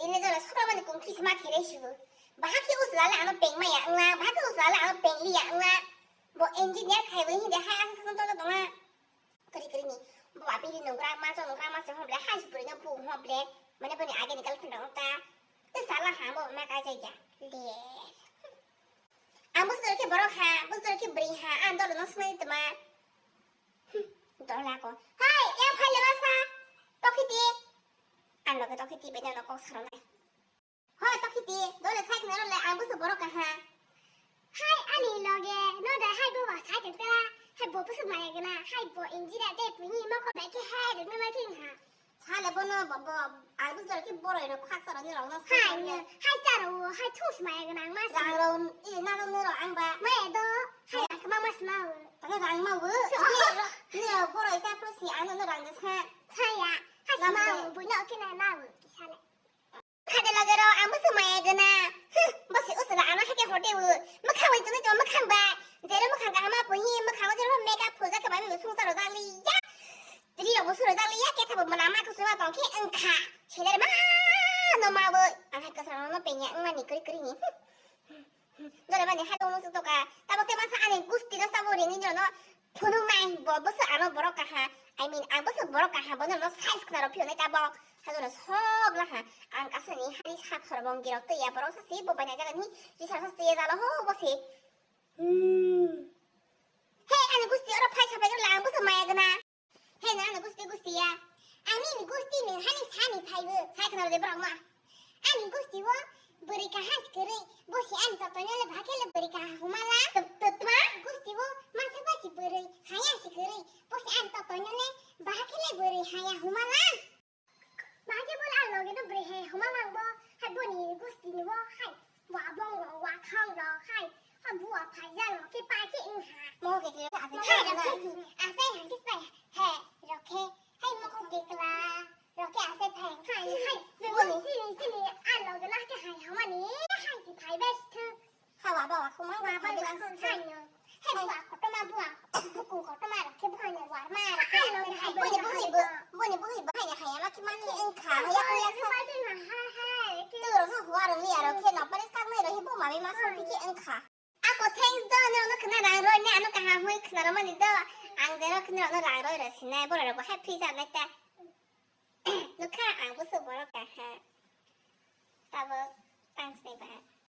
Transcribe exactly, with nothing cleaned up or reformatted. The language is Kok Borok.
Ini jora sokra mani kung kis ma khere sibu. Bahaki usla le ano peng maya ngla, bahaki usla le ano peng liya ngla. Bo engineer khai bo hindi hai asa sa tongo tongo. Kari kari ni. Bo abi ni nungra ma so nungra ma so hoble hai sipuri no bu hoble. Mane boni age ni girlfriend dong ta. Te sala ha bo ma kai jai ya. Le. Ang bus dor ke borok ha, bus dor ke bri ha, ang dor no smai tma. Dor la ko. Hai, ya phai le ba sa. Tokiti. Ang loge tokiti be no kok saro nai. Hoi, tokiti, dole cycle role ang busu borok kaha. Hai, ani loge, no da hai bo wa cycle tela, hai bo busu maya gana, hai bo injira de puni moko bai ke hai de no mai king ha. Sale bono bo, bo, ang busu ki borok ro khak saro ni rong no. Hai, no, hai charo, hai thus maya gana ang mas. Rang ro, i na ro no ro ang ba. Me do, hai ma mas ma. Tane rang ma wo. Ni ro, ni ro borok sa pro si ang no rang de sa. Saya, hai ma wo, bu no ke na ma wo, ki sale. Khade lagero ang bwswk maya gana. Huh, bwswk usala ano hake horde o. Mwkhang bai tongwi tong mwkhang bai. Jero mwkhang kahama pui hi mwkhang o jero makeup phujak khe bai sung saro jak li ya. Ri rok bo suro jak li ya, ketha bo mwnama kusuma tong khe wngkha. Seler ma no ma bo. Ang hai kwsang no penya wngmani kwrwi kwrwi ni. Dole mani hai tongno suk toka. Tabok te masa ani gusti no tabok ringni no. Phunuknai bo bwswk ano borok kaha, I mean, ang bwswk borok kaha, bono no size khna rw phiyoknai tabok. Hajono sok laha, ang kasani hari sak hormong girok twiya borok sasi bo baina jaga ni risa sasi twiya jalo ho bo se. Hmm. He, ani gusti oro phai sapai gala ang bwswk maya gana. He, no, ano gusti gusti ya. Ani ni gusti ni hani sani phaibo, sai khna rw de borok ma. Ani gusti o bwrwi kaha se kwrwi, bo se ani totoni le bahai khe le bwrwi kaha humala. Tw-, tw-, tma? Gusti o masa ba se bwrwi, haya se kwrwi, bo se ani totoni le bahai khe le bwrwi haya humala. Bahai khe bo le ani loge no bwrwi haya humala bo, hai boni gusti ni bo, hai bo abong rok, wathang rok, hai, hai bo aphai jang rok khe pai khe wng ha. Mo khe khe ase. Hai, hai, hai, hai, hai, hai, hai, hai, rok khe, hai, mo khe kla. Rok khe ase phai. Hai, hai, sini, sini, sini, ang loge na khe hai hamani, hai si phai bai sithwk. Ha, wa, ba, wa, khumang, wa, ba, ba, hai, no. Hai, bua, kotorma, bua, buku, kotorma, rok khe bua, no, warma, rok khe hai, ase, hai, boni, boni, boni, boni, boni, hai, hai, ama khe mani, wngkha, hai, hai, hai, hai, hai, hai, khe. Tu, rok, no, hua, rok, ni, rok khe, no, paris, kak, nai, rok, hi, buma, mi, ma, so, hai, khe, wngkha. Ako thanks do, ano, ano khna rang roi ne, ano kaham hoi khna romani do. Ang jero khna ano rang roi roi sinai, bora rok hai free jar nai ta. Nukha ang busu borok kaha. Tabo thanks ni ba.